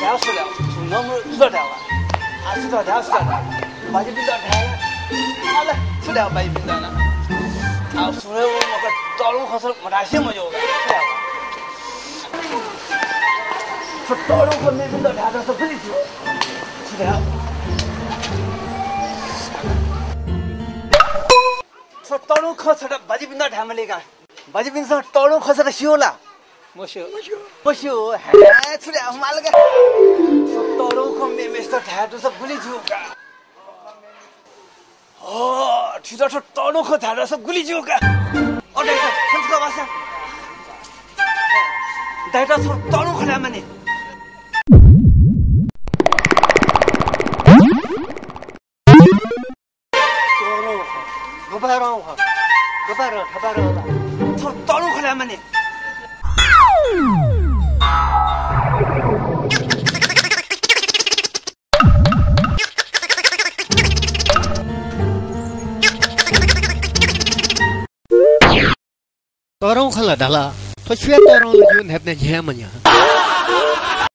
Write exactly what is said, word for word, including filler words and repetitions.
धाये छु धाये, छु नम्र छु धाये वा? आ, छु धाये, छु धाये? बाजिपिन्त धाये। आ, ला, छु धाये बाजिपिन्त ना? आ, सुने वो मक तरुं खसर मधासे मजो गा। छु धाये वा? छु तरुं खसर मेपिन्त धाये धाःसा गुलि छु? छु धाये? छु तरुं खसर बाजिपिन्त धाये मले का। बाजिपिन्सं तरुं खसर स्यू ला? मस्यू। मस्यू। हे, छु धाये माल का। छु तरुं खसर मे-, मेस्त धाये दुसा गुलि ज्यू का। हो, छु धाये छु तरुं खसर धाये दुसा गुलि ज्यू का। ओ, दाइता, खंच का वासा। दाइता, छु तरुं खसर धाये माने। तरुं खसर। गपारं खसर। गपारं, गपारं ला। छु तरुं खसर धाये माने। तरुं खसर धाल। थ्व सुया तरुं ला ज्यू न्ह्याबलें न्ह्याये मन्यं।